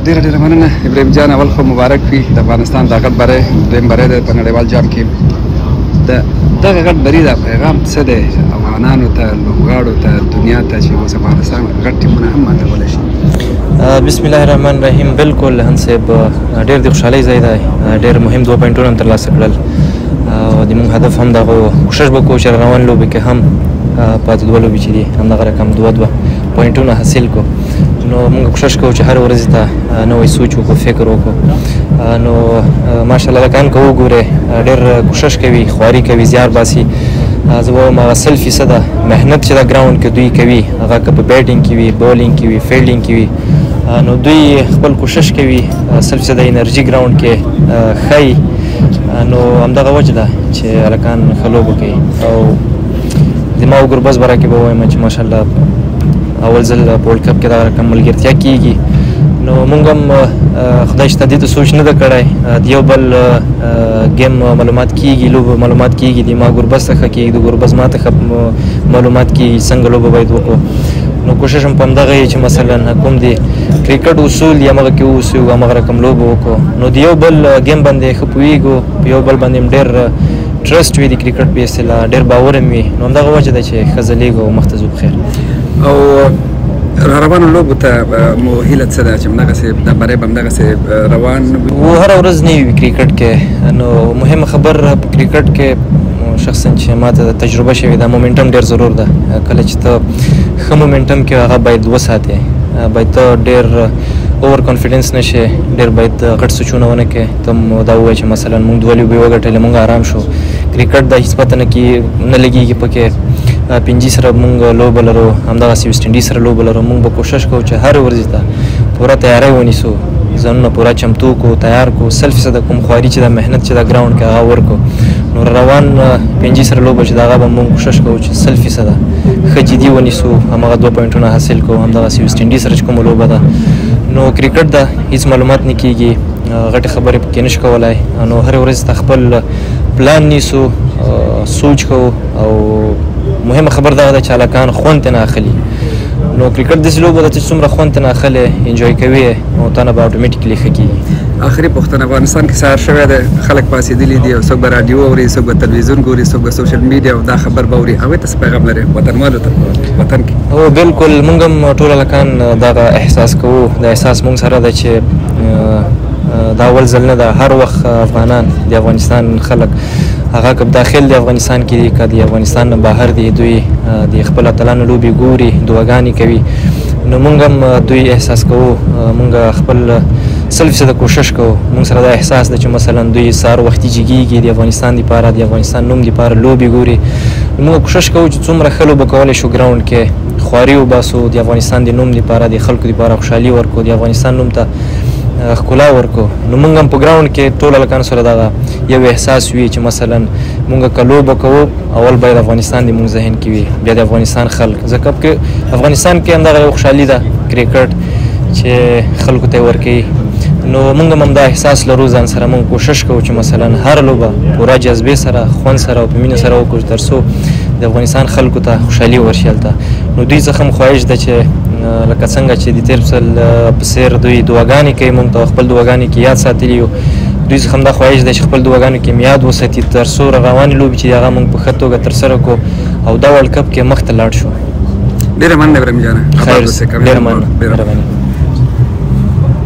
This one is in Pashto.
ډېره ډېره مننه ابراهیم جان. اول خو مبارک وي د افغانستان دا غټ بری، دویم بری دی په نړیوال جام کې. د دغه غټ بري دا پیغام څه دی افغانانو ته، لوبغاړو ته، دنیا ته چې اوس افغانستان غټ ټیمونه هم ماتولی شي؟ بسم الله الرحمن الرحیم. بالکل هند صاحب، ډېر د خوشحالۍ ځای دی، ډېر مهم دوه پوینټونه هم ترلاسه کړل او د موږ هدف هم دغه کوشش به کوو چې روان لوبې کې هم پاتې دوه لوبې چې دي همدغه رقم دوه دوه پوینټونه حاصل کو. نو موږ کوشش کوو چې هر ورځ ته نوی سوچ وکړو، فکر وکړو. نو ماشاءالله لکان که وګورې ډېر کوشش کوي، خواري کوي، زیار باسي. زه وایم هغه 100% محنت چې دا ګراوند کې دوی کوي، هغه که په بیټینګ کې وي، بولینګ کې وي، فیلډینګ کې وي، نو دوی خپل کوشش کوي، 100% انرژي ګراوند کې ښایي. نو همدغه وجه ده چې هلکان ښه لوبه کوي. او د ما او ګربز باره کې به ووایم چې ماشاءالله اول ځل په ورلډ کپ کې دغه رقم ملګرتیا کیږي. نو موږ هم خدای شته دې ته سوچ نه ده کړی، د یو بل ګیم معلومات کیږي، لوبه معلومات کیږي، د ما ګربز ته ښه کیږي، د ګربز ما ته ښه معلومات کیږي څنګه لوبه باید وکړو. نو کوشش هم په همدغه یې چې مثلا کوم د کرکټ اصول یا همغه کې اوسو، همغه رقم لوبه وکړو. نو د یو بل ګیم باندې ښه پوهېږو، په یو بل باندې هم ډېر ټرسټ وي، د کرکټ په اصطلاح ډېر باور هم وي. نو همدغه وجه ده چې ښه ځلېږو او مخته ځو په خیر. او روانو لوبو ته مو هیله څه ده چې همدغسې دا بری به همدغسې روان و؟ هره ورځ نه وي کرکټ کې. نو مهمه خبر په کرکټ کې شخصا چې ما ته تجربه شوې ده، مومنټم ډېر ضرور ده. کله چې ته ښه مومنټم کې هغه باید وساتې، باید ته ډېر اوور کانفیډنس نه شې، ډېر باید غټ سوچونه ونه کړې. ته دا ووایې چې مثلا موږ دوه لوبې وګټلې، موږ آرام شو. کرکټ دا هیڅ پته نه نه لګېږي پکې. پنجي سره موږ لوبه لرو، همدغسې ویسټ انډیز سره لوبه لرو. موږ به کوشش کوو چې هرې ورځې ته پوره تیاری ونیسو، ځانونه پوره چمتو کو، تیار کو، 100% کوم خواري چې دا محنت چې دا ګراوند کې هغه ورکو. نو روان پنجي سره لوبه چې دا هغه به موږ کوشش کوو چې 100% ښه جدي ونیسو، هماغه دوه پوینټونه حاصل کو. همدغسې ویسټ انډیز سره چې کومه لوبه ده، نو کرکټ ده، هیڅ معلومات نه کیږي، غټې خبرې پکې نشو کولی. نو هرې ورځ ته خپل پلان نیسو، سوچ کوو. او مهمه خبر دا ده چې هلکان خوند ترې نه اخلي. نو کرکټ داسې لوبه ده چې څومره خوند ترې نه اخلې، انجوای کوي، نو تا نه به اټومیټیکلي ښه کېږي. آخري پوښتنه، افغانستان کې سهار شوی دی، خلک پاڅېدلي دي او څوک به راډیو اوري، څوک به تلویزیون ګوري، څوک به سوشل میډیا او دا خبر به اوري، هغوی ته څه پیغام لرې وطنوالو ته وطن کې؟ هو بالکل، موږ هم ټول هلکان دغه احساس کوو. دا احساس موږ سره ده چې دا اول ځل نه ده، هر وخت افغانان د افغانستان خلک هغه که داخل د افغانستان کې دي که د افغانستان نه بهر دي، دوی د خپل اتلانو لوبې ګوري، دعاګانې کوي. نو موږ هم دوی احساس کوو، موږ خپل 100% کوشش کوو. موږ سره دا احساس ده چې مثلا دوی سهار وختي جګېږي د افغانستان دپاره، د افغانستان نوم دپاره لوبې ګوري. موږ کوشش کوو چې څومره ښه لوبه کولی شو ګراوند کې، خواري وباسو د افغانستان د نوم دپاره، د خلکو دپاره خوشحالي ورکړو، د افغانستان نوم ته ښکلا ورکو. نو موږ هم په ګراوند کې ټول هلکانو سره دغه یو احساس وي چې مثلا موږ که لوبه کوو، اول باید افغانستان د موږ ذهن کې وي، بیا د افغانستان خلک، ځکه په افغانستان کې همدغه یو خوشحالي ده کرکټ چې خلکو ته یې ورکوي. نو موږ هم همدا احساس لرو ځان سره، موږ کوشش کوو چې مثلا هر لوبه پوره جذبې سره، خوند سره او په مینه سره وکړو تر څو د افغانستان خلکو ته خوشحالي ورشي هلته. نو دوی څخه هم خواهش ده چې لکه څنګه چې د تېر ځل په څېر دوی دعاګانې کوي، موږ ته خپل دعاګانې کې یاد ساتلي یو، دوی څخه هم دا خواهش ده چې خپل دعاګانو کې یاد وساتي تر څو روانې لوبې چې هغه موږ په ښه توګه ترسره کړو او دا ورلډ کپ کې مخته لاړ شو. ډېره مننه ابراهیم جانه، خیر، ډېره مننه، مهرباني.